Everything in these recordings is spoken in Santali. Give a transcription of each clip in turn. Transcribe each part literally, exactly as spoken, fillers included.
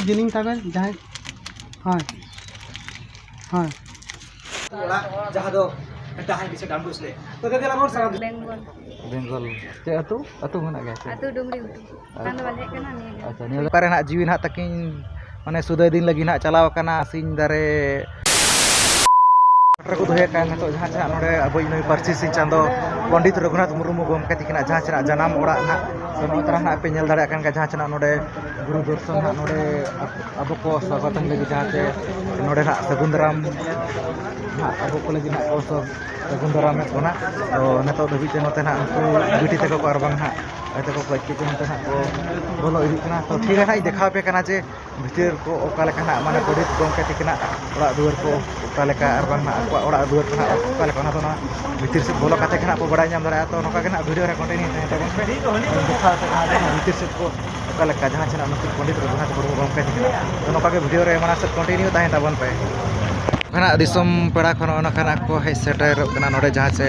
ᱡᱤᱞᱤᱧ ᱛᱟᱵᱮᱱ ᱡᱟᱦᱟᱸᱭ᱾ ᱦᱳᱭ᱾ ᱦᱳᱭ᱾ ᱚᱲᱟᱜ ᱡᱟᱦᱟᱸ ᱫᱚ ᱰᱟᱦᱟᱨ ᱵᱤᱪᱟᱹᱨ ᱰᱟᱸᱰᱵᱩᱥ ᱞᱮ᱾ ᱛᱚ, ᱫᱟᱫᱟ, ᱟᱵᱚ ᱥᱟᱱᱟᱢ ᱵᱮᱝᱜᱚᱞ᱾ ᱵᱮᱝᱜᱚᱞ᱾ ᱪᱮᱫ ᱟᱹᱛᱩ? ᱟᱹᱛᱩ ᱢᱮᱱᱟᱜ ᱜᱮᱭᱟ ᱥᱮ? ᱟᱹᱛᱩ ᱰᱩᱝᱨᱤ ᱜᱷᱩᱴᱩ᱾ ᱟᱪᱪᱷᱟ᱾ ᱵᱟᱝ ᱫᱚ ᱵᱟᱞᱮ ᱦᱮᱡ ᱠᱟᱱᱟ ᱱᱤᱭᱟᱹ ᱜᱮ᱾ ᱟᱪᱪᱷᱟ, ᱱᱤᱭᱟᱹ ᱚᱠᱟᱨᱮ ᱱᱟᱦᱟᱜ ᱡᱤᱣᱤ ᱱᱟᱦᱟᱜ ᱛᱟᱹᱠᱤᱱ ᱢᱟᱱᱮ ᱥᱩᱫᱟᱹᱭ ᱫᱤᱱ ᱞᱟᱹᱜᱤᱫ ᱱᱟᱦᱟᱜ ᱪᱟᱞᱟᱣ ᱟᱠᱟᱱᱟ ᱥᱤᱧ ᱫᱟᱨᱮ᱾ ᱥᱮᱴᱮᱨ ᱠᱚ ᱫᱚᱦᱚᱭᱮᱫ ᱠᱟᱱ ᱱᱤᱛᱚᱜ ᱡᱟᱦᱟᱸ ᱪᱮ ᱱᱟᱦᱟᱜ ᱱᱚᱰᱮ ᱟᱵᱚᱭᱤᱡ ᱱᱩᱭ ᱯᱟᱹᱨᱥᱤ ᱥᱤᱧ ᱪᱟᱸᱫᱚ ᱯᱚᱱᱰᱤᱛ ᱨᱚᱜᱷᱩᱱᱟᱛᱷ ᱢᱩᱨᱢᱩ ᱜᱚᱢᱠᱮ ᱛᱤᱠᱤᱱᱟᱜ ᱡᱟᱦᱟᱸ ᱪᱮ ᱱᱟᱦᱟᱜ ᱡᱟᱱᱟᱢ ᱚᱲᱟᱜ ᱱᱟᱦᱟᱜ, ᱛᱚ, ᱱᱚᱜᱼᱚᱭ ᱛᱚᱨᱟ ᱱᱟᱦᱟᱜ ᱯᱮ ᱧᱮᱞ ᱫᱟᱲᱮᱭᱟᱜ ᱠᱟᱱ ᱜᱮᱭᱟ ᱡᱟᱦᱟᱸ ᱪᱮ ᱱᱟᱦᱟᱜ ᱱᱚᱰᱮ ᱜᱩᱨᱩ ᱫᱚᱨᱥᱚᱱ ᱱᱟᱦᱟᱜ ᱱᱚᱰᱮ ᱟᱵᱚ ᱠᱚ ᱥᱟᱜᱚᱛᱚᱢ ᱞᱟᱹᱜᱤᱫ ᱡᱟᱦᱟᱸ ᱪᱮ ᱱᱚᱰᱮ ᱱᱟᱦᱟᱜ ᱥᱟᱹᱜᱩᱱ ᱫᱟᱨᱟᱢ ᱱᱟᱦᱟᱜ ᱟᱵᱚ ᱠᱚ ᱞᱟᱹᱜᱤᱫ ᱱᱟᱦᱟᱜ ᱠᱚ ᱥᱟᱹᱜᱩᱱ ᱫᱟᱨᱟᱢᱮᱫ ᱵᱚᱱᱟ᱾ ᱛᱚ, ᱱᱤᱛᱚᱜ ᱫᱷᱟᱹᱵᱤᱡ ᱛᱮ ᱱᱚᱛᱮ ᱱᱟᱦᱟᱜ ᱩᱱᱠᱩ ᱵᱤᱴᱤ ᱛᱟᱠᱚ ᱠᱚ ᱟᱨ ᱵᱟᱝ ᱱᱟᱦᱟᱜ ᱟᱭᱳ ᱛᱟᱠᱚ ᱠᱚ ᱟᱡ ᱛᱮᱠᱚ ᱱᱚᱛᱮ ᱱᱟᱦᱟᱜ ᱠᱚ ᱵᱚᱞᱚ ᱤᱫᱤᱜ ᱠᱟᱱᱟ᱾ ᱛᱚ, ᱴᱷᱤᱠ ᱜᱮᱭᱟ ᱱᱟᱦᱟᱜ, ᱤᱧ ᱫᱮᱠᱷᱟᱣ ᱟᱯᱮ ᱠᱟᱱᱟ ᱡᱮ ᱵᱷᱤᱛᱤᱨ ᱠᱚ ᱚᱠᱟ ᱞᱮᱠᱟ ᱱᱟᱦᱟᱜ, ᱢᱟᱱᱮ, ᱯᱚᱱᱰᱤᱛ ᱜᱚᱢᱠᱮ ᱛᱤᱠᱤᱱᱟᱜ ᱚᱲᱟᱜ ᱫᱩᱣᱟᱹᱨ ᱠᱚ ᱚᱠᱟ ᱞᱮᱠᱟ, ᱟᱨ ᱵᱟᱝ ᱱᱟᱦᱟᱜ ᱟᱠᱚᱣᱟᱜ ᱚᱲᱟᱜ ᱫᱩᱣᱟᱹᱨ ᱠᱚ ᱱᱟᱦᱟᱜ ᱚᱠᱟ ᱞᱮᱠᱟ, ᱚᱱᱟ ᱫᱚ ᱱᱟᱦᱟᱜ ᱵᱷᱤᱛᱤᱨ ᱥᱮᱫ ᱵᱚᱞᱚ ᱠᱟᱛᱮ ᱜᱮ ᱱᱟᱦᱟᱜ ᱯᱮ ᱵᱟᱲᱟᱭ ᱧᱟᱢ ᱫᱟᱲᱮᱭᱟᱜᱼᱟ᱾ ᱛᱚ, ᱱᱚᱝᱠᱟ ᱜᱮ ᱱᱟᱦᱟᱜ ᱵᱷᱤᱰᱤᱭᱳ ᱨᱮ ᱠᱚᱱᱴᱤᱱᱤᱭᱩ ᱛᱟᱦᱮᱱ ᱛᱟᱵᱚᱱ ᱯᱮ᱾ ᱫᱮᱠᱷᱟᱣ ᱟᱯᱮ ᱠᱟᱱᱟ ᱡᱮ ᱵᱷᱤᱛᱤᱨ ᱥᱮᱫ ᱠᱚ ᱚᱠᱟ ᱞᱮᱠᱟ, ᱡᱟᱦᱟᱸ ᱪᱮ ᱱᱟᱦᱟᱜ ᱱᱩᱠᱤᱱ ᱯᱚᱱᱰᱤᱛ ᱨᱚᱜᱷᱩᱱᱟᱛᱷ ᱢᱩᱨᱢᱩ ᱜᱚᱢᱠᱮ ᱛᱤᱠᱤᱱᱟᱜ᱾ ᱛᱚ, ᱱᱚᱝᱠᱟ ᱜᱮ ᱵᱷᱤᱰᱤᱭᱳ ᱨᱮ ᱢᱟᱲᱟᱝ ᱥᱮᱫ ᱠᱚᱱᱴᱤᱱᱤᱭᱩ ᱛᱟᱦᱮᱱ ᱛᱟᱵᱚᱱ ᱯᱮ᱾ ᱱᱟᱦᱟᱜ ᱫᱤᱥᱚᱢ ᱯᱮᱲᱟ ᱠᱷᱚᱱ ᱱᱚᱜᱼᱚ ᱱᱚᱝᱠᱟ ᱱᱟᱦᱟᱜ ᱠᱚ ᱦᱮᱡ ᱥᱮᱴᱮᱨᱚᱜ ᱠᱟᱱᱟ ᱱᱚᱰᱮ, ᱡᱟᱦᱟᱸ ᱪᱮ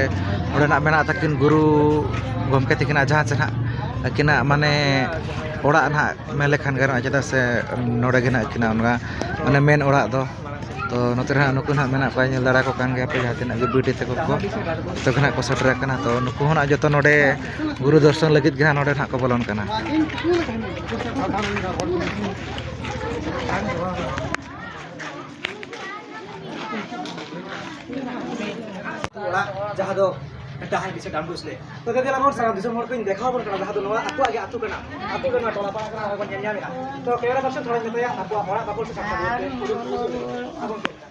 ᱱᱚᱰᱮ ᱱᱟᱦᱟᱜ ᱢᱮᱱᱟᱜ ᱛᱟᱹᱠᱤᱱ ᱜᱩᱨᱩ ᱜᱚᱢᱠᱮ ᱛᱤᱠᱤᱱᱟᱜ, ᱡᱟᱦᱟᱸ ᱪᱮ ᱱᱟᱦᱟᱜ ᱟᱹᱠᱤᱱᱟᱜ, ᱢᱟᱱᱮ, ᱚᱲᱟᱜ ᱱᱟᱦᱟᱜ ᱢᱮᱱ ᱞᱮᱠᱷᱟᱱ ᱜᱟᱱᱚᱜᱼᱟ, ᱪᱮᱫᱟᱜ ᱥᱮ ᱱᱚᱰᱮ ᱜᱮ ᱱᱟᱦᱟᱜ ᱟᱹᱠᱤᱱᱟᱜ ᱚᱱᱟ, ᱢᱟᱱᱮ, ᱢᱮᱱ ᱚᱲᱟᱜ ᱫᱚ᱾ ᱛᱚ, ᱱᱚᱛᱮ ᱨᱮ ᱦᱟᱸᱜ ᱱᱩᱠᱩ ᱱᱟᱦᱟᱜ ᱢᱮᱱᱟᱜ ᱠᱚᱣᱟ, ᱧᱮᱞ ᱫᱟᱲᱮ ᱠᱚ ᱠᱟᱱ ᱜᱮᱭᱟ ᱯᱮ, ᱡᱟᱦᱟᱸ ᱛᱤᱱᱟᱹᱜ ᱜᱮ ᱵᱤᱴᱤ ᱛᱟᱠᱚ ᱠᱚ, ᱡᱚᱛᱚ ᱜᱮ ᱱᱟᱦᱟᱜ ᱠᱚ ᱥᱮᱴᱮᱨ ᱟᱠᱟᱱᱟ᱾ ᱛᱚ, ᱱᱩᱠᱩ ᱦᱚᱸ ᱱᱟᱦᱟᱜ ᱡᱚᱛᱚ ᱱᱚᱰᱮ ᱜᱩᱨᱩ ᱫᱚᱨᱥᱚᱱ ᱞᱟᱹᱜᱤᱫ ᱜᱮ ᱦᱟᱸᱜ ᱱᱚᱰᱮ ᱱᱟᱦᱟᱜ ᱠᱚ ᱵᱚᱞᱚᱱ ᱠᱟᱱᱟ᱾ ᱚᱲᱟᱜ ᱡᱟᱦᱟᱸ ᱫᱚ ᱰᱟᱦᱟᱨ ᱵᱤᱪᱟᱹᱨ ᱰᱟᱸᱰᱵᱩᱥ ᱞᱮ᱾ ᱛᱚ, ᱫᱟᱫᱟ, ᱟᱵᱚ ᱥᱟᱱᱟᱢ ᱫᱤᱥᱚᱢ ᱦᱚᱲ ᱠᱚᱧ ᱫᱮᱠᱷᱟᱣ ᱟᱵᱚᱱ ᱠᱟᱱᱟ, ᱡᱟᱦᱟᱸ ᱫᱚ ᱱᱚᱣᱟ ᱟᱠᱚᱣᱟᱜ ᱜᱮ ᱟᱹᱛᱩ ᱠᱟᱱᱟ, ᱟᱹᱛᱩ ᱠᱟᱱᱟ, ᱴᱚᱞᱟ ᱯᱟᱲᱟ ᱠᱟᱱᱟ, ᱟᱨ ᱵᱚᱱ ᱧᱮᱞ ᱧᱟᱢᱮᱫᱼᱟ᱾ ᱛᱚ, camera person ᱛᱷᱚᱲᱟᱧ ᱢᱮᱛᱟᱭᱟ, ᱟᱠᱚᱣᱟᱜ ᱚᱲᱟᱜ ᱵᱟᱠᱷᱳᱞ ᱥᱮ ᱥᱟᱱᱛᱟᱲ ᱦᱚᱲ ᱛᱮ ᱟᱵᱚᱱ ᱪᱮᱫ ᱞᱮᱠᱟ?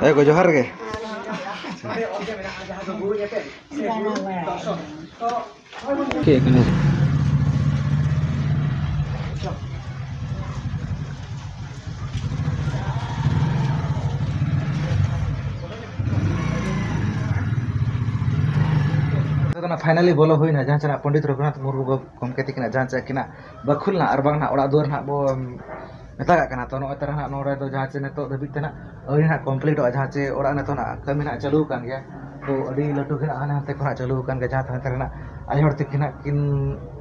ᱮ ᱜᱚ, ᱡᱚᱦᱟᱨ ᱜᱮ᱾ ᱚᱸᱰᱮ ᱚᱞ ᱜᱮ ᱢᱮᱱᱟᱜᱼᱟ, ᱡᱟᱦᱟᱸ ᱫᱚ ᱜᱩᱨᱩ ᱧᱮᱯᱮᱞ ᱥᱮ ᱜᱩᱨᱩ ᱫᱚᱨᱥᱚᱱ᱾ ᱛᱚ, ᱪᱮᱫ ᱠᱟᱱᱟ? ᱯᱷᱟᱭᱱᱟᱞᱤ ᱵᱚᱞᱚ ᱦᱩᱭᱱᱟ ᱡᱟᱦᱟᱸ ᱪᱮ ᱱᱟᱜ ᱯᱚᱱᱰᱤᱛ ᱨᱚᱜᱷᱩᱱᱟᱛᱷ ᱢᱩᱨᱢᱩ ᱜᱚ-, ᱜᱚᱢᱠᱮ ᱛᱟᱹᱠᱤᱱᱟᱜ ᱡᱟᱦᱟᱸ ᱪᱮ ᱟᱹᱠᱤᱱᱟᱜ ᱵᱟᱹᱠᱷᱩᱞ ᱱᱟᱜ ᱟᱨ ᱵᱟᱝ ᱱᱟᱜ ᱚᱲᱟᱜ ᱫᱩᱣᱟᱹᱨ ᱱᱟᱜ ᱵᱚ ᱢᱮᱛᱟ ᱠᱟᱜ ᱠᱟᱱᱟ᱾ ᱛᱚ ᱱᱚᱜᱼᱚᱭ ᱛᱟᱨᱟ ᱱᱟᱜ ᱱᱚᱰᱮ ᱫᱚ ᱡᱟᱦᱟᱸ ᱪᱮ ᱱᱤᱛᱚᱜ ᱫᱷᱟᱹᱵᱤᱡ ᱛᱮ ᱱᱟᱜ ᱟᱹᱣᱨᱤ ᱱᱟᱜ ᱠᱚᱢᱯᱞᱤᱴᱚᱜᱼᱟ, ᱡᱟᱦᱟᱸ ᱪᱮ ᱚᱲᱟᱜ ᱱᱤᱛᱚᱜ ᱱᱟᱜ ᱠᱟᱹᱢᱤ ᱱᱟᱜ ᱪᱟᱹᱞᱩ ᱟᱠᱟᱱ ᱜᱮᱭᱟ᱾ ᱛᱚ ᱟᱹᱰᱤ ᱞᱟᱹᱴᱩ ᱜᱮ ᱱᱟᱜ ᱦᱟᱱᱮ ᱦᱟᱱᱛᱮ ᱠᱷᱚᱱᱟᱜ ᱪᱟᱹᱞᱩ ᱟᱠᱟᱱ ᱜᱮᱭᱟ, ᱡᱟᱦᱟᱸ ᱛᱟᱦᱮᱸ ᱛᱟᱦᱮᱸ ᱱᱟᱜ ᱟᱭᱳ ᱦᱚᱲ ᱛᱤᱠᱤᱱ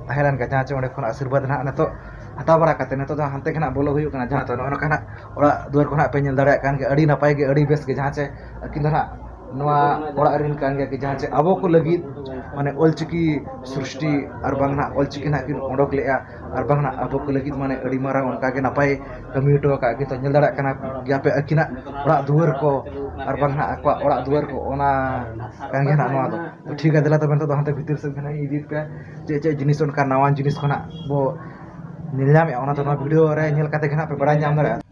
ᱛᱟᱦᱮᱸ ᱞᱮᱱ ᱜᱮᱭᱟ, ᱡᱟᱦᱟᱸ ᱪᱮ ᱚᱸᱰᱮ ᱠᱷᱚᱱ ᱟᱥᱤᱨᱵᱟᱫᱽ ᱱᱟᱜ ᱱᱤᱛᱚᱜ ᱦᱟᱛᱟᱣ ᱵᱟᱲᱟ ᱠᱟᱛᱮ ᱱᱤᱛᱚᱜ ᱫᱚ ᱦᱟᱱᱛᱮ ᱜᱮ ᱱᱟᱜ ᱵᱚᱞᱚ ᱦᱩᱭᱩᱜ ᱠᱟᱱᱟ᱾ ᱡᱟᱦᱟᱸ ᱛᱮ ᱱᱚᱜᱼᱚ ᱱᱚᱝᱠᱟ ᱱᱟᱜ ᱚᱲᱟᱜ ᱫᱩᱣᱟᱹᱨ ᱠᱚ ᱱᱟᱜ ᱯᱮ ᱧᱮᱞ ᱫᱟᱲᱮᱭᱟᱜ ᱠᱟᱱ ᱜᱮᱭᱟ, ᱟᱹᱰᱤ ᱱᱟᱯᱟᱭ ᱜᱮ, ᱟᱹᱰᱤ ᱵᱮᱥ ᱜᱮ, ᱡᱟᱦᱟᱸ ᱪᱮ ᱟᱹᱠᱤᱱ ᱫᱚ ᱱᱟᱜ ᱱᱚᱣᱟ ᱚᱲᱟᱜ ᱨᱮᱱ ᱠᱟᱱ ᱜᱮᱭᱟ ᱠᱤᱱ, ᱡᱟᱦᱟᱸ ᱪᱮ ᱟᱵᱚ ᱠᱚ ᱞᱟᱹᱜᱤᱫ ᱢᱟᱱᱮ ᱚᱞᱪᱤᱠᱤ ᱥᱨᱤᱥᱴᱤ ᱟᱨ ᱵᱟᱝ ᱱᱟᱜ ᱚᱞᱪᱤᱠᱤ ᱱᱟᱜ ᱠᱤᱱ ᱚᱰᱚᱠ ᱞᱮᱜᱼᱟ, ᱟᱨ ᱵᱟᱝ ᱱᱟᱜ ᱟᱵᱚ ᱠᱚ ᱞᱟᱹᱜᱤᱫ ᱢᱟᱱᱮ ᱟᱹᱰᱤ ᱢᱟᱨᱟᱝ ᱚᱱᱠᱟ ᱜᱮ ᱱᱟᱯᱟᱭ ᱠᱟᱹᱢᱤ ᱦᱚᱴᱚ ᱟᱠᱟᱫ ᱠᱤᱱ᱾ ᱛᱚ ᱧᱮᱞ ᱫᱟᱲᱮᱭᱟᱜ ᱠᱟᱱᱟ ᱜᱮᱭᱟ ᱯᱮ ᱟᱹᱠᱤᱱᱟᱜ ᱚᱲᱟᱜ ᱫᱩᱣᱟᱹᱨ ᱠᱚ ᱟᱨ ᱵᱟᱝ ᱱᱟᱜ ᱟᱠᱚᱣᱟᱜ ᱚᱲᱟᱜ ᱫᱩᱣᱟᱹᱨ ᱠᱚ, ᱚᱱᱟ ᱠᱟᱱ ᱜᱮᱭᱟ ᱱᱟᱜ ᱱᱚᱣᱟ ᱫᱚ᱾ ᱛᱚ ᱴᱷᱤᱠ ᱜᱮᱭᱟ, ᱫᱮᱞᱟ ᱛᱚᱵᱮ ᱱᱤᱛᱚᱜ ᱫᱚ ᱦᱟᱱᱛᱮ ᱵᱷᱤᱛᱤᱨ ᱥᱮᱫ ᱜᱮ ᱱᱟᱜ ᱤᱧ ᱤᱫᱤᱭᱮᱫ ᱯᱮᱭᱟ, ᱪᱮᱫ ᱪᱮᱫ ᱡᱤᱱᱤᱥ ᱚᱱᱠᱟ ᱱᱟᱣᱟᱱ ᱡᱤᱱᱤᱥ ᱠᱷᱚᱱᱟᱜ ᱵᱚ ᱧᱮᱞ ᱧᱟᱢᱮᱫᱼᱟ, ᱚᱱᱟ ᱫᱚ ᱱᱚᱣᱟ ᱵᱷᱤᱰᱤᱭᱳ ᱨᱮ ᱧᱮᱞ ᱠᱟᱛᱮ ᱜᱮ ᱱᱟᱜ ᱯᱮ ᱵᱟᱲᱟᱭ ᱧᱟᱢ ᱫᱟᱲᱮᱭᱟᱜᱼᱟ᱾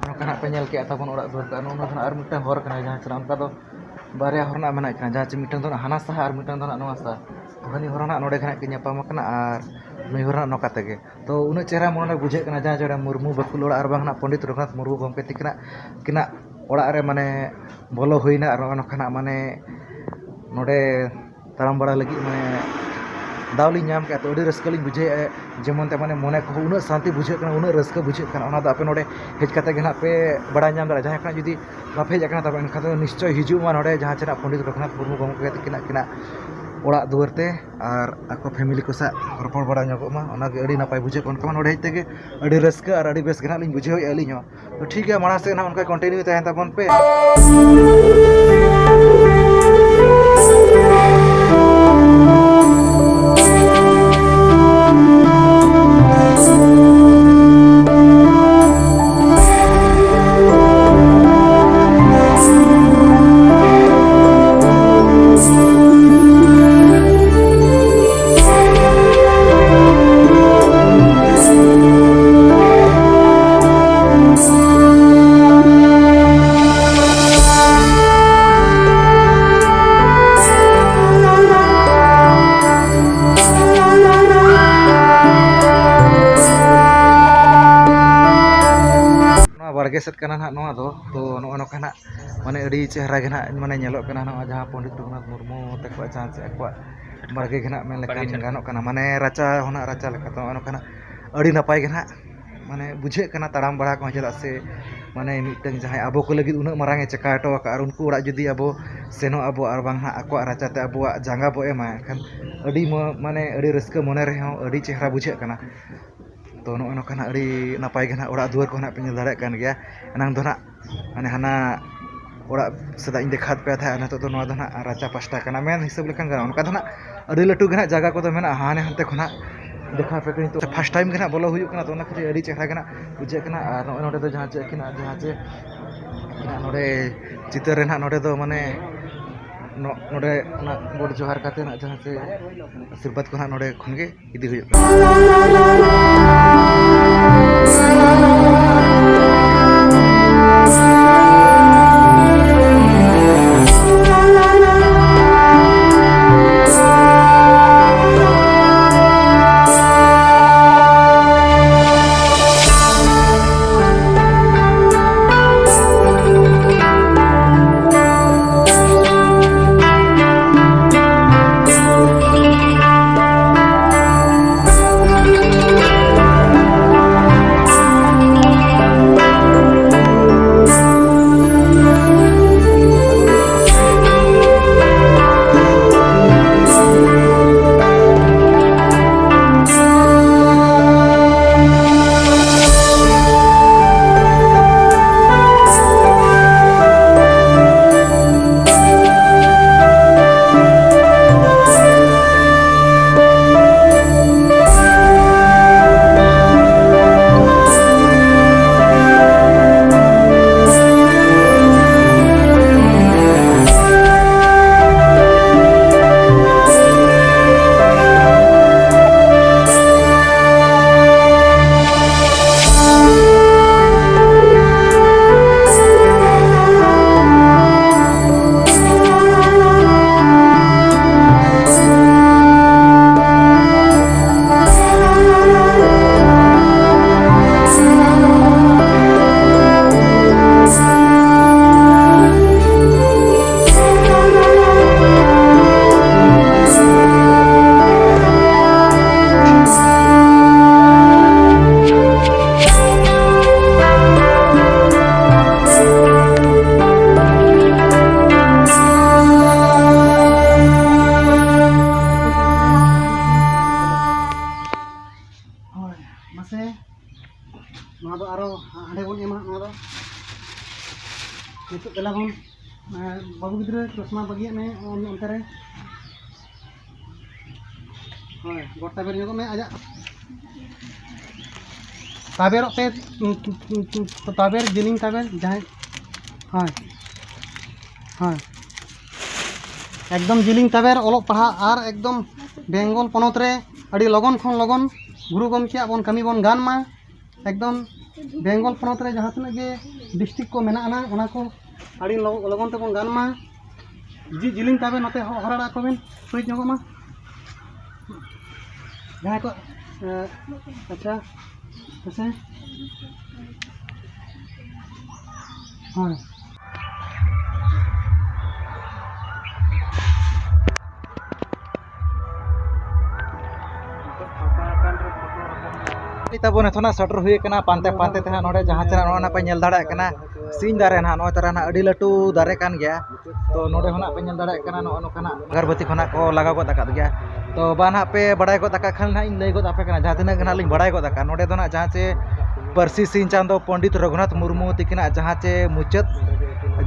ᱱᱚᱝᱠᱟ ᱱᱟᱜ ᱯᱮ ᱧᱮᱞ ᱠᱮᱜᱼᱟ ᱛᱟᱵᱚᱱ ᱚᱲᱟᱜ ᱫᱩᱣᱟᱹᱨ ᱠᱚ, ᱱᱚᱜᱼᱚ ᱱᱚᱣᱟ ᱫᱚ ᱱᱟᱜ ᱟᱨ ᱢᱤᱫᱴᱟᱝ ᱦᱚᱨ ᱠᱟᱱᱟ, ᱡᱟᱦᱟᱸ ᱪᱟᱞᱟᱜ ᱚᱱᱠᱟ ᱫᱚ ᱵᱟᱨᱭᱟ ᱦᱚᱨ ᱨᱮᱱᱟᱜ ᱢᱮᱱᱟᱜ ᱠᱤᱱᱟ, ᱡᱟᱦᱟᱸ ᱪᱮ ᱢᱤᱫᱴᱟᱝ ᱫᱚ ᱱᱟᱜ ᱦᱟᱱᱟ ᱥᱟᱦᱟ ᱟᱨ ᱢᱤᱫᱴᱟᱝ ᱫᱚ ᱱᱟᱜ ᱱᱚᱣᱟ ᱥᱟᱦᱟ᱾ ᱦᱟᱹᱱᱤ ᱦᱚᱨ ᱱᱟᱜ ᱱᱚᱰᱮ ᱠᱷᱚᱱᱟᱜ ᱠᱤᱱ ᱧᱟᱯᱟᱢ ᱟᱠᱟᱱᱟ ᱟᱨ ᱱᱩᱭ ᱦᱚᱨ ᱱᱟᱜ ᱱᱚᱝᱠᱟ ᱛᱮᱜᱮ᱾ ᱛᱚ ᱩᱱᱟᱹᱜ ᱪᱮᱦᱨᱟ ᱢᱚᱱᱮ ᱵᱩᱡᱷᱟᱹᱜ ᱠᱟᱱᱟ, ᱡᱟᱦᱟᱸ ᱪᱮ ᱢᱩᱨᱢᱩ ᱵᱟᱹᱠᱷᱩᱞ ᱚᱲᱟᱜ ᱟᱨ ᱵᱟᱝ ᱱᱟᱜ ᱯᱚᱱᱰᱤᱛ ᱨᱚᱜᱷᱩᱱᱟᱛᱷ ᱢᱩᱨᱢᱩ ᱜᱚᱢᱠᱮ ᱛᱤᱠᱤᱱᱟᱜ, ᱠᱤᱱᱟᱜ ᱚᱲᱟᱜ ᱨᱮ ᱢᱟᱱᱮ ᱵᱚᱞᱚ ᱦᱩᱭᱱᱟ ᱟᱨ ᱱᱚᱜᱼᱚ ᱱᱚᱝᱠᱟ ᱱᱟᱜ ᱢᱟᱱᱮ ᱱᱚᱰᱮ ᱛᱟᱲᱟᱢ ᱵᱟᱲᱟ ᱞᱟᱹᱜᱤᱫ ᱢᱟᱱᱮ ᱫᱟᱣ ᱞᱤᱧ ᱧᱟᱢ ᱠᱮᱜᱼᱟ᱾ ᱛᱚ ᱟᱹᱰᱤ ᱨᱟᱹᱥᱠᱟᱹ ᱞᱤᱧ ᱵᱩᱡᱷᱟᱹᱣᱮᱫᱼᱟ, ᱡᱮᱢᱚᱱ ᱛᱮ ᱢᱟᱱᱮ ᱢᱚᱱᱮ ᱠᱚᱦᱚᱸ ᱩᱱᱟᱹᱜ ᱥᱟᱱᱛᱤ ᱵᱩᱡᱷᱟᱹᱜ ᱠᱟᱱᱟ, ᱩᱱᱟᱹᱜ ᱨᱟᱹᱥᱠᱟᱹ ᱵᱩᱡᱷᱟᱹᱜ ᱠᱟᱱᱟ, ᱚᱱᱟ ᱫᱚ ᱟᱯᱮ ᱱᱚᱰᱮ ᱦᱮᱡ ᱠᱟᱛᱮ ᱜᱮ ᱱᱟᱜ ᱯᱮ ᱵᱟᱲᱟᱭ ᱧᱟᱢ ᱫᱟᱲᱮᱭᱟᱜᱼᱟ᱾ ᱡᱟᱦᱟᱸᱭ ᱠᱷᱚᱱᱟᱜ ᱡᱩᱫᱤ ᱵᱟᱯᱮ ᱦᱮᱡ ᱟᱠᱟᱱᱟ, ᱛᱚᱵᱮ ᱮᱱᱠᱷᱟᱱ ᱫᱚ ᱱᱤᱥᱪᱚᱭ ᱦᱤᱡᱩᱜ ᱢᱟ ᱱᱚᱰᱮ, ᱡᱟᱦᱟᱸ ᱪᱮ ᱱᱟᱜ ᱯᱚᱱᱰᱤᱛ ᱨᱚᱜᱷᱩᱱᱟᱛᱷ ᱢᱩᱨᱢᱩ ᱜᱚᱢᱠᱮ ᱛᱤᱠᱤᱱᱟᱜ, ᱠᱤᱱᱟᱜ ᱚᱲᱟᱜ ᱫᱩᱣᱟᱹᱨ ᱛᱮ ᱟᱨ ᱟᱠᱚ ᱯᱷᱮᱢᱤᱞᱤ ᱠᱚ ᱥᱟᱶ ᱨᱚᱯᱚᱲ ᱵᱟᱲᱟ ᱧᱚᱜᱚᱜ ᱢᱟ, ᱚᱱᱟᱜᱮ ᱟᱹᱰᱤ ᱱᱟᱯᱟᱭ ᱵᱩᱡᱷᱟᱹᱜ ᱠᱟᱱᱟ᱾ ᱚᱱᱠᱟ ᱢᱟ ᱱᱚᱰᱮ ᱦᱮᱡ ᱛᱮᱜᱮ ᱟᱹᱰᱤ ᱨᱟᱹᱥᱠᱟᱹ ᱟᱨ ᱟᱹᱰᱤ ᱵᱮᱥ ᱜᱮ ᱱᱟᱜ ᱞᱤᱧ ᱵᱩᱡᱷᱟᱹᱣᱮᱫᱼᱟ ᱟᱹᱞᱤᱧ ᱦᱚᱸ᱾ ᱛᱚ ᱴᱷᱤᱠ ᱜᱮᱭᱟ, ᱢᱟᱲᱟᱝ ᱥᱮᱫ ᱱᱟᱦᱟᱜ ᱚᱱᱠᱟ ᱠᱚᱱᱴᱤᱱᱤᱭᱩ ᱛᱟᱦᱮᱱ ᱛᱟᱵᱚᱱ ᱯᱮ᱾ ᱥᱮᱫ ᱠᱟᱱᱟ ᱱᱟᱦᱟᱜ ᱱᱚᱣᱟ ᱫᱚ᱾ ᱛᱚ ᱱᱚᱜᱼᱚ ᱱᱚᱝᱠᱟ ᱱᱟᱦᱟᱜ ᱢᱟᱱᱮ ᱟᱹᱰᱤ ᱪᱮᱦᱨᱟ ᱜᱮ ᱱᱟᱦᱟᱜ ᱢᱟᱱᱮ ᱧᱮᱞᱚᱜ ᱠᱟᱱᱟ ᱱᱚᱣᱟ ᱡᱟᱦᱟᱸ ᱯᱚᱱᱰᱤᱛ ᱨᱚᱜᱷᱩᱱᱟᱛᱷ ᱢᱩᱨᱢᱩ ᱛᱟᱠᱚᱣᱟᱜ ᱡᱟᱦᱟᱸ ᱪᱮ ᱟᱠᱚᱣᱟᱜ ᱵᱟᱲᱜᱮ ᱜᱮ ᱱᱟᱦᱟᱜ ᱢᱮᱱ ᱞᱮᱠᱷᱟᱱ ᱵᱟᱲᱜᱮ ᱡᱷᱟᱲ᱾ ᱜᱟᱱᱚᱜ ᱠᱟᱱᱟ, ᱢᱟᱱᱮ ᱨᱟᱪᱟ ᱦᱚᱸ ᱱᱟᱦᱟᱜ ᱨᱟᱪᱟ ᱞᱮᱠᱟ᱾ ᱛᱚ ᱱᱚᱜᱼᱚ ᱱᱚᱝᱠᱟ ᱱᱟᱦᱟᱜ ᱟᱹᱰᱤ ᱱᱟᱯᱟᱭ ᱜᱮ ᱱᱟᱦᱟᱜ ᱢᱟᱱᱮ ᱵᱩᱡᱷᱟᱹᱜ ᱠᱟᱱᱟ ᱛᱟᱲᱟᱢ ᱵᱟᱲᱟ ᱠᱚᱦᱚᱸ, ᱪᱮᱫᱟᱜ ᱥᱮ ᱢᱟᱱᱮ ᱢᱤᱫᱴᱟᱝ ᱡᱟᱦᱟᱸᱭ ᱟᱵᱚ ᱠᱚ ᱞᱟᱹᱜᱤᱫ ᱩᱱᱟᱹᱜ ᱢᱟᱨᱟᱝ ᱮ ᱪᱮᱠᱟ ᱦᱚᱴᱚ ᱟᱠᱟᱫ, ᱟᱨ ᱩᱱᱠᱩ ᱚᱲᱟᱜ ᱡᱩᱫᱤ ᱟᱵᱚ ᱥᱮᱱᱚᱜ ᱟᱵᱚ ᱟᱨ ᱵᱟᱝ ᱱᱟᱦᱟᱜ ᱟᱠᱚᱣᱟᱜ ᱨᱟᱪᱟᱛᱮ ᱟᱵᱚᱣᱟᱜ ᱡᱟᱸᱜᱟ ᱵᱚ ᱮᱢᱟ, ᱮᱱᱠᱷᱟᱱ ᱟᱹᱰᱤ ᱢᱚ-, ᱢᱟᱱᱮ ᱟᱹᱰᱤ ᱨᱟᱹᱥᱠᱟᱹ ᱢᱚᱱᱮ ᱨᱮᱦᱚᱸ ᱟᱹᱰᱤ ᱪᱮᱦᱨᱟ ᱵᱩᱡᱷᱟᱹᱜ ᱠᱟᱱᱟ᱾ ᱛᱚ ᱱᱚᱜᱼᱚᱭ ᱱᱚᱝᱠᱟ ᱱᱟᱦᱟᱜ ᱟᱹᱰᱤ ᱱᱟᱯᱟᱭ ᱜᱮ ᱱᱟᱦᱟᱜ ᱚᱲᱟᱜ ᱫᱩᱣᱟᱹᱨ ᱠᱚ ᱱᱟᱦᱟᱜ ᱯᱮ ᱧᱮᱞ ᱫᱟᱲᱮᱭᱟᱜ ᱠᱟᱱ ᱜᱮᱭᱟ᱾ ᱮᱱᱟᱝ ᱫᱚ ᱱᱟᱦᱟᱜ ᱢᱟᱱᱮ ᱦᱟᱱᱟ ᱚᱲᱟᱜ ᱥᱮᱫᱟᱜ ᱤᱧ ᱫᱮᱠᱷᱟᱣᱟᱫ ᱯᱮ ᱛᱟᱦᱮᱸᱫ, ᱟᱨ ᱱᱤᱛᱚᱜ ᱫᱚ ᱱᱚᱣᱟ ᱫᱚ ᱱᱟᱦᱟᱜ ᱨᱟᱪᱟ ᱯᱟᱥᱴᱟ ᱠᱟᱱᱟ᱾ ᱢᱮᱱ ᱦᱤᱥᱟᱹᱵ ᱞᱮᱠᱷᱟᱱ ᱜᱟᱱᱚᱜᱼᱟ, ᱚᱱᱠᱟ ᱫᱚ ᱱᱟᱦᱟᱜ ᱟᱹᱰᱤ ᱞᱟᱹᱴᱩ ᱜᱮ ᱱᱟᱦᱟᱜ ᱡᱟᱭᱜᱟ ᱠᱚᱫᱚ ᱢᱮᱱᱟᱜᱼᱟ, ᱦᱟᱱᱮ ᱦᱟᱱᱛᱮ ᱠᱷᱚᱱᱟᱜ ᱫᱮᱠᱷᱟᱣ ᱯᱮ ᱠᱟᱹᱱᱟᱹᱧ᱾ ᱛᱚ first time ᱜᱮ ᱱᱟᱦᱟᱜ ᱵᱚᱞᱚ ᱦᱩᱭᱩᱜ ᱠᱟᱱᱟ, ᱛᱚ ᱚᱱᱟ ᱠᱷᱟᱹᱛᱤᱨ ᱟᱹᱰᱤ ᱪᱮᱦᱨᱟ ᱜᱮ ᱱᱟᱦᱟᱜ ᱵᱩᱡᱷᱟᱹᱜ ᱠᱟᱱᱟ᱾ ᱟᱨ ᱱᱚᱜᱼᱚᱭ ᱱᱚᱰᱮ ᱫᱚ ᱡᱟᱦᱟᱸ ᱪᱮ ᱟᱹᱠᱤᱱᱟᱜ ᱡᱟᱦᱟᱸ ᱪᱮ ᱟᱹᱠᱤᱱᱟᱜ ᱱᱚᱰᱮ ᱪᱤᱛᱟᱹᱨ ᱨᱮ ᱱᱟᱦᱟᱜ ᱱᱚᱰᱮ ᱫᱚ ᱢᱟᱱᱮ ᱱᱚ-, ᱱᱚᱰᱮ ᱚᱱᱟ ᱜᱚᱰ ᱡᱚᱦᱟᱨ ᱠᱟᱛᱮ ᱱᱟᱦᱟᱜ ᱡᱟᱦᱟᱸ ᱪᱮ ᱟᱥᱤᱨᱵᱟᱫᱽ ᱠᱚ ᱱᱟᱦᱟᱜ ᱱᱚᱰᱮ ᱠᱷᱚᱱ ᱜᱮ ᱤᱫᱤ ᱦᱩᱭᱩᱜ ᱠᱟᱱᱟ᱾ ᱱᱤᱛᱚᱜ ᱫᱮᱞᱟ ᱵᱚᱱ, ᱮᱸ, ᱵᱟᱹᱵᱩ ᱜᱤᱫᱽᱨᱟᱹ, ᱪᱚᱥᱢᱟ ᱵᱟᱹᱜᱤᱭᱟᱜ ᱢᱮ, ᱚᱱ-, ᱚᱱᱛᱮ ᱨᱮ᱾ ᱦᱳᱭ, ᱜᱚᱴ ᱛᱟᱵᱮᱨ ᱧᱚᱜᱚᱜ ᱢᱮ, ᱟᱡᱟᱜ ᱛᱟᱵᱮᱨᱚᱜ ᱯᱮ, ᱛᱟᱵᱮᱨ, ᱡᱤᱞᱤᱧ ᱛᱟᱵᱮᱨ, ᱡᱟᱦᱟᱸᱭ, ᱦᱳᱭ, ᱦᱳᱭ, ᱮᱠᱫᱚᱢ ᱡᱤᱞᱤᱧ ᱛᱟᱵᱮᱨ᱾ ᱚᱞᱚᱜ ᱯᱟᱲᱦᱟᱜ ᱟᱨ ᱮᱠᱫᱚᱢ ᱵᱮᱝᱜᱚᱞ ᱯᱚᱱᱚᱛ ᱨᱮ ᱟᱹᱰᱤ ᱞᱚᱜᱚᱱ ᱠᱷᱚᱱ ᱞᱚᱜᱚᱱ ᱜᱩᱨᱩ ᱜᱚᱢᱠᱮᱭᱟᱜ ᱵᱚᱱ ᱠᱟᱹᱢᱤ ᱵᱚᱱ ᱜᱟᱱ ᱢᱟ᱾ ᱮᱠᱫᱚᱢ ᱵᱮᱝᱜᱚᱞ ᱯᱚᱱᱚᱛ ᱨᱮ ᱡᱟᱦᱟᱸ ᱛᱤᱱᱟᱹᱜ ᱜᱮ ᱰᱤᱥᱴᱨᱤᱠᱴ ᱠᱚ ᱢᱮᱱᱟᱜᱼᱟ, ᱚᱱᱟ ᱠᱚ ᱟᱹᱰᱤ ᱞᱚ-, ᱞᱚᱜᱚᱱ ᱛᱮᱵᱚᱱ ᱜᱟᱱ ᱢᱟ᱾ ᱡᱤ ᱡᱤᱞᱤᱧ ᱛᱟᱵᱮ ᱱᱚᱛᱮ ᱦᱚ-, ᱦᱚᱨᱟᱲ ᱟᱠᱚ ᱵᱮᱱ, ᱥᱩᱭᱤᱪ ᱧᱚᱜᱚᱜ ᱢᱟ᱾ ᱡᱟᱦᱟᱸᱭ ᱠᱚ, ᱮ, ᱟᱪᱪᱷᱟ, ᱦᱮᱸᱥᱮ? ᱦᱳᱭ᱾ ᱛᱟᱵᱚᱱ ᱱᱤᱛᱚᱜ ᱱᱟᱜ ᱥᱮᱴᱮᱨ ᱦᱩᱭ ᱟᱠᱟᱱᱟ ᱯᱟᱱᱛᱮ ᱯᱟᱱᱛᱮ ᱛᱮ ᱱᱟᱜ ᱱᱚᱰᱮ ᱡᱟᱦᱟᱸ ᱪᱮ ᱱᱟᱜ ᱱᱚᱜᱼᱚ ᱱᱟ ᱯᱮ ᱧᱮᱞ ᱫᱟᱲᱮᱭᱟᱜ ᱠᱟᱱᱟ ᱥᱤᱧ ᱫᱟᱨᱮ ᱱᱟᱜ, ᱱᱚᱜᱼᱚᱭ ᱛᱚᱨᱟ ᱱᱟᱜ ᱟᱹᱰᱤ ᱞᱟᱹᱴᱩ ᱫᱟᱨᱮ ᱠᱟᱱ ᱜᱮᱭᱟ᱾ ᱛᱚ ᱱᱚᱰᱮ ᱦᱚᱸ ᱱᱟᱜ ᱯᱮ ᱧᱮᱞ ᱫᱟᱲᱮᱭᱟᱜ ᱠᱟᱱᱟ ᱱᱚᱜᱼᱚ ᱱᱚᱝᱠᱟ ᱱᱟᱜ ᱟᱜᱚᱨᱵᱟᱹᱛᱤ ᱠᱷᱚᱱᱟᱜ ᱠᱚ ᱞᱟᱜᱟᱣ ᱜᱚᱫ ᱟᱠᱟᱫ ᱜᱮᱭᱟ᱾ ᱛᱚ ᱵᱟ ᱱᱟᱜ ᱯᱮ ᱵᱟᱲᱟᱭ ᱜᱚᱫ ᱟᱠᱟᱫ ᱠᱷᱟᱱ ᱱᱟᱜ ᱤᱧ ᱞᱟᱹᱭ ᱜᱚᱫ ᱟᱯᱮ ᱠᱟᱱᱟ ᱡᱟᱦᱟᱸ ᱛᱤᱱᱟᱹᱜ ᱜᱮ ᱱᱟᱜ ᱞᱤᱧ ᱵᱟᱲᱟᱭ ᱜᱚᱫ ᱟᱠᱟᱫ᱾ ᱱᱚᱰᱮ ᱫᱚ ᱱᱟᱜ ᱡᱟᱦᱟᱸ ᱪᱮ ᱯᱟᱹᱨᱥᱤ ᱥᱤᱧ ᱪᱟᱸᱫᱚ ᱯᱚᱱᱰᱤᱛ ᱨᱚᱜᱷᱩᱱᱟᱛᱷ ᱢᱩᱨᱢᱩ ᱛᱤᱠᱤᱱᱟᱜ ᱡᱟᱦᱟᱸ ᱪᱮ ᱢᱩᱪᱟᱹᱫ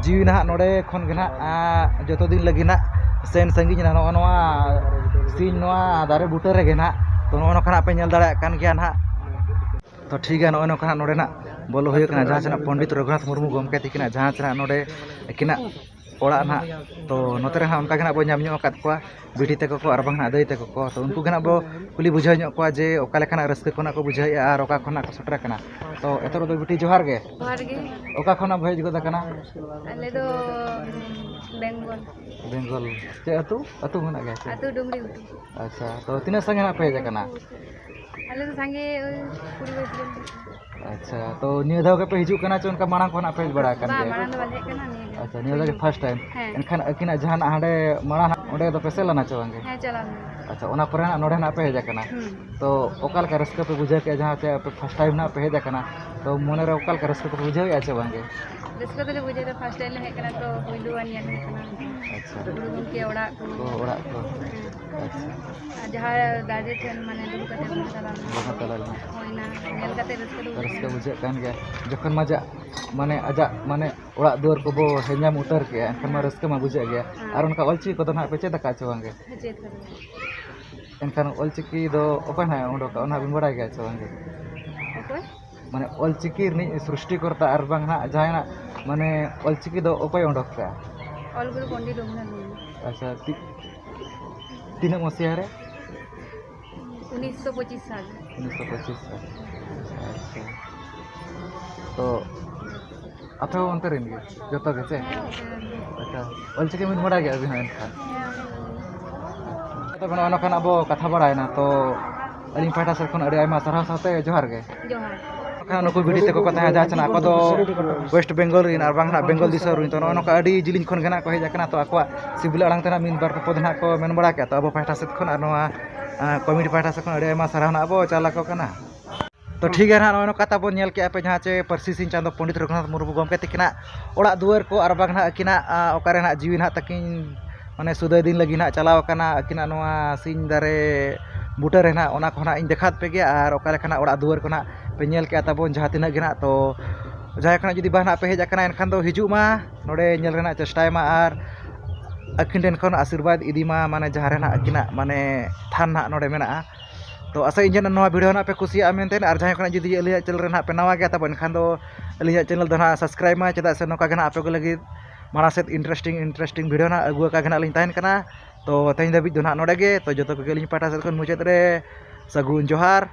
ᱡᱤᱣᱤ ᱱᱟᱦᱟᱜ ᱱᱚᱰᱮ ᱠᱷᱚᱱ ᱜᱮ ᱱᱟᱦᱟᱜ, ᱟᱸ, ᱡᱚᱛᱚ ᱫᱤᱱ ᱞᱟᱹᱜᱤᱫ ᱱᱟᱦᱟᱜ ᱥᱮᱱ ᱥᱟᱺᱜᱤᱧ ᱮᱱᱟ᱾ ᱱᱚᱜᱼᱚ ᱱᱚᱣᱟ ᱥᱤᱧ ᱱᱚᱣᱟ ᱫᱟᱨᱮ ᱵᱩᱴᱟᱹ ᱨᱮᱜᱮ ᱱᱟᱦᱟᱜ᱾ ᱛᱚ, ᱱᱚᱜᱼᱚ ᱱᱚᱝᱠᱟ ᱱᱟᱦᱟᱜ ᱯᱮ ᱧᱮᱞ ᱫᱟᱲᱮᱭᱟᱜ ᱠᱟᱱ ᱜᱮᱭᱟ ᱱᱟᱦᱟᱜ᱾ ᱛᱚ, ᱴᱷᱤᱠ ᱜᱮᱭᱟ, ᱱᱚᱜᱼᱚᱭ ᱱᱚᱝᱠᱟ ᱱᱟᱦᱟᱜ ᱱᱚᱰᱮ ᱱᱟᱦᱟᱜ ᱵᱚᱞᱚ ᱦᱩᱭ ᱟᱠᱟᱱᱟ, ᱡᱟᱦᱟᱸ ᱥᱮ ᱱᱟᱦᱟᱜ ᱯᱚᱱᱰᱤᱛ ᱨᱚᱜᱷᱩᱱᱟᱛᱷ ᱢᱩᱨᱢᱩ ᱜᱚᱢᱠᱮ ᱛᱤᱠᱤᱱᱟᱜ ᱡᱟᱦᱟᱸ ᱥᱮ ᱱᱟᱦᱟᱜ ᱱᱚᱰᱮ ᱟᱹᱠᱤᱱᱟᱜ ᱚᱲᱟᱜ ᱱᱟᱦᱟᱜ᱾ ᱛᱚ, ᱱᱚᱛᱮ ᱨᱮ ᱦᱟᱸᱜ ᱚᱱᱠᱟ ᱜᱮ ᱱᱟᱦᱟᱜ ᱵᱚᱱ ᱧᱟᱢ ᱧᱚᱜ ᱟᱠᱟᱫ ᱠᱚᱣᱟ, ᱵᱤᱴᱤ ᱛᱟᱠᱚ ᱠᱚ ᱟᱨ ᱵᱟᱝ ᱱᱟᱦᱟᱜ ᱫᱟᱹᱭ ᱛᱟᱠᱚ ᱠᱚ᱾ ᱛᱚ, ᱩᱱᱠᱩ ᱜᱮ ᱱᱟᱦᱟᱜ ᱵᱚ ᱠᱩᱞᱤ ᱵᱩᱡᱷᱟᱹᱣ ᱧᱚᱜ ᱠᱚᱣᱟ ᱡᱮ ᱚᱠᱟ ᱞᱮᱠᱟᱱᱟᱜ ᱨᱟᱹᱥᱠᱟᱹ ᱠᱚ ᱱᱟᱦᱟᱜ ᱠᱚ ᱵᱩᱡᱷᱟᱹᱣᱮᱫᱼᱟ ᱟᱨ ᱚᱠᱟ ᱠᱷᱚᱱᱟᱜ ᱠᱚ ᱥᱮᱴᱮᱨ ᱟᱠᱟᱱᱟ᱾ ᱛᱚ, ᱮᱛᱚᱦᱚᱵ ᱨᱮᱫᱚ ᱵᱤᱴᱤ ᱡᱚᱦᱟᱨ ᱜᱮ᱾ ᱡᱚᱦᱟᱨ ᱜᱮ᱾ ᱚᱠᱟ ᱠᱷᱚᱱᱟᱜ ᱵᱚ ᱦᱮᱡ ᱜᱚᱫ ᱟᱠᱟᱱᱟ? ᱟᱞᱮ ᱫᱚ, ᱩᱸ, ᱵᱮᱝᱜᱚᱞ᱾ ᱵᱮᱝᱜᱚᱞ᱾ ᱪᱮᱫ ᱟᱹᱛᱩ? ᱟᱹᱛᱩ ᱢᱮᱱᱟᱜ ᱜᱮᱭᱟ ᱥᱮ? ᱟᱹᱛᱩ ᱰᱩᱝᱨᱤ ᱜᱷᱩᱴᱩ᱾ ᱟᱪᱪᱷᱟ, ᱛᱚ ᱛᱤᱱᱟᱹᱜ ᱥᱟᱺᱜᱤᱧ ᱱᱟᱜ ᱯᱮ ᱦᱮᱡ ᱟᱠᱟᱱᱟ? ᱟᱞᱮ ᱫᱚ ᱥᱟᱸᱜᱮ ᱳᱭ ᱠᱩᱲᱤ ᱵᱟᱭᱤᱥ ᱡᱚᱱ᱾ ᱟᱪᱪᱷᱟ, ᱛᱚ ᱱᱤᱭᱟᱹ ᱫᱷᱟᱣ ᱜᱮᱯᱮ ᱦᱤᱡᱩᱜ ᱠᱟᱱᱟ ᱪᱮ ᱚᱱᱠᱟ ᱢᱟᱲᱟᱝ ᱠᱷᱚᱱᱟᱜ ᱯᱮ ᱦᱮᱡ ᱵᱟᱲᱟ ᱟᱠᱟᱱ ᱵᱟᱝ, ᱜᱮᱭᱟ? ᱢᱟᱲᱟᱝ ᱫᱚ ᱵᱟᱞᱮ ᱦᱮᱡ ᱠᱟᱱᱟ, ᱱᱤᱭᱟᱹ ᱜᱮ᱾ ᱟᱪᱪᱷᱟ, ᱱᱤᱭᱟᱹ ᱫᱷᱟᱣ ᱜᱮ ᱯᱷᱟᱥᱴ ᱴᱟᱭᱤᱢ᱾ ᱦᱮᱸ᱾ ᱮᱱᱠᱷᱟᱱ ᱟᱹᱠᱤᱱᱟᱜ ᱡᱟᱦᱟᱱᱟᱜ ᱦᱟᱸᱰᱮ ᱢᱟᱲᱟᱝ ᱦᱟᱸᱜ ᱚᱸᱰᱮ ᱫᱚᱯᱮ ᱥᱮᱱ ᱞᱮᱱᱟ ᱪᱮ ᱵᱟᱝᱜᱮ? ᱦᱮᱸ, ᱪᱟᱞᱟᱣ ᱞᱮᱱᱟ᱾ ᱟᱪᱪᱷᱟ, ᱚᱱᱟ ᱯᱚᱨᱮ ᱦᱟᱸᱜ ᱱᱚᱰᱮ ᱱᱟᱜ ᱯᱮ ᱦᱮᱡ ᱟᱠᱟᱱᱟ᱾ ᱦᱩᱸ᱾ ᱛᱚ ᱚᱠᱟ ᱞᱮᱠᱟ ᱨᱟᱹᱥᱠᱟᱹ ᱯᱮ ᱵᱩᱡᱷᱟᱹᱣ ᱠᱮᱜᱼᱟ ᱡᱟᱦᱟᱸ ᱪᱮ ᱟᱯᱮ ᱯᱷᱟᱥᱴ ᱴᱟᱭᱤᱢ ᱱᱟᱜ ᱯᱮ ᱦᱮᱡ ᱟᱠᱟᱱᱟ? ᱛᱚ ᱢᱚᱱᱮ ᱨᱮ ᱚᱠᱟ ᱞᱮᱠᱟ ᱨᱟᱹᱥᱠᱟᱹ ᱠᱚᱯᱮ ᱵᱩᱡᱷᱟᱹᱣᱮᱫᱼᱟ ᱪᱮ ᱵᱟᱝᱜᱮ? ᱨᱟᱹᱥᱠᱟᱹ ᱫᱚᱞᱮ ᱵᱩᱡᱷᱟᱹᱣ ᱮᱫᱟ, ᱯᱷᱟᱥᱴ ᱴᱟᱭᱤᱢ ᱞᱮ ᱦᱮᱡ ᱠᱟᱱᱟ ᱛᱚ, ᱯᱩᱭᱞᱩ ᱵᱟᱨ ᱧᱮᱞ ᱦᱩᱭᱩᱜ ᱠᱟᱱᱟ᱾ ᱟᱪᱪᱷᱟ᱾ ᱜᱩᱨᱩ ᱜᱚᱢᱠᱮ ᱚᱲᱟᱜ ᱠᱚ᱾ ᱚ, ᱚᱲᱟᱜ ᱠᱚ᱾ ᱦᱮᱸ᱾ ᱟᱪᱪᱷᱟ᱾ ᱟᱨ ᱡᱟᱦᱟᱸ ᱫᱟᱨᱮ ᱴᱷᱮᱱ ᱢᱟᱱᱮ ᱫᱩᱲᱩᱵ ᱠᱟᱛᱮ ᱵᱚᱱ ᱪᱟᱞᱟᱣ ᱞᱮᱱᱟ᱾ ᱵᱟᱦᱟ ᱛᱟᱞᱟ ᱨᱮ᱾ ᱦᱳᱭ ᱚᱱᱟ ᱧᱮᱞ ᱠᱟᱛᱮ ᱨᱟᱹᱥᱠᱟᱹ ᱫᱚ ᱵᱩᱡᱷᱟᱹᱜ ᱨᱟᱹᱥᱠᱟᱹ ᱠᱟᱱᱟ᱾ ᱵᱩᱡᱷᱟᱹᱜ ᱠᱟᱱ ᱜᱮᱭᱟ᱾ ᱡᱚᱠᱷᱚᱱ ᱢᱟᱡᱟᱜ ᱢᱟᱱᱮ ᱟᱡᱟᱜ ᱢᱟᱱᱮ ᱚᱲᱟᱜ ᱫᱩᱣᱟᱹᱨ ᱠᱚᱵᱚ ᱧᱮᱞ ᱧᱟᱢ ᱩᱛᱟᱹᱨ ᱠᱮᱜᱼᱟ, ᱮᱱᱠᱷᱟᱱ ᱢᱟ ᱦᱮᱸ᱾ ᱨᱟᱹᱥᱠᱟᱹ ᱢᱟ ᱵᱩᱡᱷᱟᱹᱜ ᱜᱮᱭᱟ᱾ ᱦᱮᱸ᱾ ᱟᱨ ᱚᱱᱠᱟ ᱚᱞᱪᱤᱠᱤ ᱠᱚᱫᱚ ᱱᱟᱦᱟᱜ ᱯᱮ ᱪᱮᱫ ᱟᱠᱟᱫ ᱪᱮ ᱵᱟᱝᱜᱮ? ᱦᱮᱸ, ᱪᱮᱫ ᱠᱟᱫᱟ᱾ ᱮᱱᱠᱷᱟᱱ ᱚᱞᱪᱤᱠᱤ ᱫᱚ ᱚᱠᱚᱭ ᱱᱟᱦᱟᱜ ᱮ ᱚᱰᱚᱠᱟ, ᱚᱱᱟ ᱵᱤᱱ ᱵᱟᱲᱟᱭ ᱜᱮᱭᱟ ᱪᱮ ᱵᱟᱝᱜᱮ? ᱚᱠᱚᱭ? ᱢᱟᱱᱮ ᱚᱞᱪᱤᱠᱤ ᱨᱤᱱᱤᱡ ᱥᱨᱤᱥᱴᱤᱠᱚᱨᱛᱟ ᱟᱨ ᱵᱟᱝ ᱱᱟᱦᱟᱜ ᱡᱟᱦᱟᱸᱭ ᱱᱟᱦᱟᱜ ᱢᱟᱱᱮ ᱚᱞᱪᱤᱠᱤ ᱫᱚ ᱚᱠᱚᱭ ᱚᱰᱚᱠ ᱠᱟᱜᱼᱟ? ᱚᱞ ᱜᱩᱨᱩ ᱯᱚᱱᱰᱤᱛ ᱨᱚᱜᱷᱩᱱᱟᱛᱷ ᱢᱩᱨᱢᱩ᱾ ᱟᱪᱪᱷᱟ, ᱛᱤ-, ᱛᱤᱱᱟᱹᱜ ᱢᱚᱥᱤᱦᱟ ᱨᱮ? ᱩᱱᱤᱥᱥᱚ ᱯᱚᱸᱪᱤᱥ ᱥᱟᱞ᱾ ᱩᱱᱤᱥᱥᱚ ᱯᱚᱸᱪᱤᱥ ᱥᱟᱞ᱾ ᱟᱪᱪᱷᱟ᱾ ᱛᱚ, ᱟᱯᱮ ᱦᱚᱸ ᱚᱱᱛᱮ ᱨᱮᱱ ᱜᱮ? ᱡᱚᱛᱚ ᱜᱮ ᱪᱮ? ᱦᱮᱸ, ᱚᱱᱛᱮ ᱨᱮᱱ ᱜᱮ᱾ ᱟᱪᱪᱷᱟ᱾ ᱚᱞᱪᱤᱠᱤ ᱵᱤᱱ ᱵᱟᱲᱟᱭ ᱜᱮᱭᱟ ᱟᱹᱵᱤᱱ ᱦᱚᱸ ᱮᱱᱠᱷᱟᱱ? ᱦᱮᱸ, ᱚᱱᱟ ᱠᱚ᱾ ᱛᱚᱵᱮ ᱱᱚᱜᱼᱚᱭ ᱱᱚᱝᱠᱟᱱ ᱟᱵᱚ ᱠᱟᱛᱷᱟ ᱵᱟᱲᱟᱭᱮᱱᱟ, ᱛᱚ ᱟᱹᱞᱤᱧ ᱯᱟᱦᱴᱟ ᱥᱮᱫ ᱠᱷᱚᱱ ᱟᱹᱰᱤ ᱟᱭᱢᱟ ᱥᱟᱨᱦᱟᱣ ᱥᱟᱶᱛᱮ ᱡᱚᱦᱟᱨ ᱜᱮ᱾ ᱡᱚᱦᱟᱨ᱾ ᱱᱩᱠᱩ ᱵᱤᱴᱤ ᱛᱟᱠᱚ ᱠᱚ ᱛᱟᱦᱮᱸ, ᱡᱟᱦᱟᱸ ᱪᱮ ᱟᱠᱚ ᱫᱚ ᱳᱭᱮᱥᱴ ᱵᱮᱝᱜᱚᱞ ᱨᱮᱱ ᱟᱨ ᱵᱟᱝ ᱱᱟᱜ ᱵᱮᱝᱜᱚᱞ ᱫᱤᱥᱚᱢ ᱨᱮᱱ, ᱛᱚ ᱱᱚᱜᱼᱚ ᱱᱚᱝᱠᱟ ᱟᱹᱰᱤ ᱡᱤᱞᱤᱧ ᱠᱷᱚᱱ ᱜᱮ ᱱᱟᱜ ᱠᱚ ᱦᱮᱡ ᱟᱠᱟᱱᱟ᱾ ᱛᱚ ᱟᱠᱚᱣᱟᱜ ᱥᱤᱵᱤᱞ ᱟᱲᱟᱝ ᱛᱮ ᱱᱟᱜ ᱢᱤᱫ ᱵᱟᱨ ᱯᱚᱫ ᱱᱟᱜ ᱠᱚ ᱢᱮᱱ ᱵᱟᱲᱟ ᱠᱮᱫᱼᱟ᱾ ᱛᱚ ᱟᱵᱚ ᱯᱟᱦᱴᱟ ᱥᱮᱫ ᱠᱷᱚᱱ ᱟᱨ ᱱᱚᱣᱟ, ᱟᱸ, ᱠᱚᱢᱤᱴᱤ ᱯᱟᱦᱴᱟ ᱥᱮᱫ ᱠᱷᱚᱱ ᱟᱹᱰᱤ ᱟᱭᱢᱟ ᱥᱟᱨᱦᱟᱣ ᱱᱟᱜ ᱵᱚ ᱪᱟᱞ ᱟᱠᱚ ᱠᱟᱱᱟ᱾ ᱛᱚ ᱴᱷᱤᱠ ᱜᱮᱭᱟ ᱱᱟᱦᱟᱜ, ᱱᱚᱜᱼᱚᱭ ᱱᱚᱝᱠᱟ ᱛᱟᱵᱚᱱ ᱧᱮᱞ ᱠᱮᱜᱼᱟ ᱯᱮ ᱡᱟᱦᱟᱸ ᱪᱮ ᱯᱟᱹᱨᱥᱤ ᱥᱤᱧ ᱪᱟᱸᱫᱚ ᱯᱚᱱᱰᱤᱛ ᱨᱚᱜᱷᱩᱱᱟᱛᱷ ᱢᱩᱨᱢᱩ ᱜᱚᱢᱠᱮ ᱛᱤᱠᱤᱱᱟᱜ ᱚᱲᱟᱜ ᱫᱩᱣᱟᱹᱨ ᱠᱚ ᱟᱨ ᱵᱟᱝ ᱱᱟᱦᱟᱜ ᱟᱹᱠᱤᱱᱟᱜ, ᱟᱸ, ᱚᱠᱟᱨᱮ ᱱᱟᱦᱟᱜ ᱡᱤᱣᱤ ᱱᱟᱦᱟᱜ ᱛᱟᱹᱠᱤᱱ ᱢᱟᱱᱮ ᱥᱩᱫᱟᱹᱭ ᱫᱤᱱ ᱞᱟᱹᱜᱤᱫ ᱱᱟᱦᱟᱜ ᱪᱟᱞᱟᱣ ᱟᱠᱟᱱᱟ, ᱟᱹᱠᱤᱱᱟᱜ ᱱᱚᱣᱟ ᱥᱤᱧ ᱫᱟᱨᱮ ᱵᱩᱴᱟᱹ ᱨᱮ ᱱᱟᱦᱟᱜ, ᱚᱱᱟ ᱠᱚ ᱱᱟᱦᱟᱜ ᱤᱧ ᱫᱮᱠᱷᱟᱣ ᱯᱮ ᱜᱮᱭᱟ᱾ ᱟᱨ ᱚᱠᱟ ᱞᱮᱠᱟᱱᱟᱜ ᱚᱲᱟᱜ ᱫᱩᱣᱟᱹᱨ ᱠᱚ ᱱᱟᱦᱟᱜ ᱯᱮ ᱧᱮᱞ ᱠᱮᱜᱼᱟ ᱛᱟᱵᱚᱱ ᱡᱟᱦᱟᱸ ᱛᱤᱱᱟᱹᱜ ᱜᱮ ᱱᱟᱦᱟᱜ, ᱛᱚ ᱡᱟᱦᱟᱸᱭ ᱠᱷᱚᱱᱟᱜ ᱡᱩᱫᱤ ᱵᱟᱝ ᱱᱟᱦᱟᱜ ᱯᱮ ᱦᱮᱡ ᱟᱠᱟᱱᱟ, ᱮᱱᱠᱷᱟᱱ ᱫᱚ ᱦᱤᱡᱩᱜ ᱢᱟ, ᱱᱚᱰᱮ ᱧᱮᱞ ᱨᱮᱱᱟᱜ ᱪᱮᱥᱴᱟᱭ ᱢᱟ ᱟᱨ ᱟᱹᱠᱤᱱ ᱴᱷᱮᱱ ᱠᱷᱚᱱ ᱟᱥᱤᱨᱵᱟᱫᱽ ᱤᱫᱤ ᱢᱟ, ᱢᱟᱱᱮ ᱡᱟᱦᱟᱸ ᱨᱮ ᱱᱟᱦᱟᱜ ᱟᱹᱠᱤᱱᱟᱜ ᱢᱟᱱᱮ ᱛᱷᱟᱱ ᱱᱟᱦᱟᱜ ᱱᱚᱰᱮ ᱢᱮᱱᱟᱜᱼᱟ᱾ ᱛᱚ ᱟᱥᱟᱭᱟᱹᱧ ᱡᱮ ᱱᱚᱣᱟ ᱵᱷᱤᱰᱤᱭᱳ ᱱᱟᱦᱟᱜ ᱯᱮ ᱠᱩᱥᱤᱭᱟᱜᱼᱟ ᱢᱮᱱᱛᱮ, ᱟᱨ ᱡᱟᱦᱟᱸᱭ ᱠᱷᱚᱱᱟᱜ ᱡᱩᱫᱤ ᱟᱹᱞᱤᱧᱟᱜ ᱪᱮᱱᱮᱞ ᱨᱮ ᱱᱟᱦᱟᱜ ᱯᱮ ᱱᱟᱣᱟ ᱜᱮᱭᱟ ᱛᱟᱵᱚ, ᱮᱱᱠᱷᱟᱱ ᱫᱚ ᱟᱹᱞᱤᱧᱟᱜ ᱪᱮᱱᱮᱞ ᱫᱚ ᱱᱟᱦᱟᱜ ᱥᱟᱵᱥᱠᱨᱟᱭᱤᱵᱽ ᱢᱟ, ᱪᱮᱫᱟᱜ ᱥᱮ ᱱᱚᱝᱠᱟ ᱜᱮ ᱱᱟᱦᱟᱜ ᱟᱯᱮ ᱠᱚ ᱞᱟᱹᱜᱤᱫ ᱢᱟᱲᱟᱝ ᱥᱮᱫ ᱤᱱᱴᱟᱨᱮᱥᱴᱤᱝ ᱤᱱᱴᱟᱨᱮᱥᱴᱤᱝ ᱵᱷᱤᱰᱤᱭᱳ ᱱᱟᱦᱟᱜ ᱟᱹᱜᱩ ᱟᱠᱟ ᱜᱮ ᱱᱟᱦᱟᱜ ᱞᱤᱧ ᱛᱟᱦᱮᱱ ᱠᱟᱱᱟ᱾ ᱛᱚ ᱛᱮᱦᱮᱧ ᱫᱷᱟᱹᱵᱤᱡ ᱫᱚ ᱱᱟᱦᱟᱜ ᱱᱚᱰᱮ ᱜᱮ᱾ ᱛᱚ ᱡᱚᱛᱚ ᱠᱚᱜᱮ ᱟᱹᱞᱤᱧ ᱯᱟᱦᱴᱟ ᱥᱮᱫ ᱠᱷᱚᱱ ᱢᱩᱪᱟᱹᱫ ᱨᱮ ᱥᱟᱹᱜᱩᱱ ᱡᱚᱦᱟᱨ᱾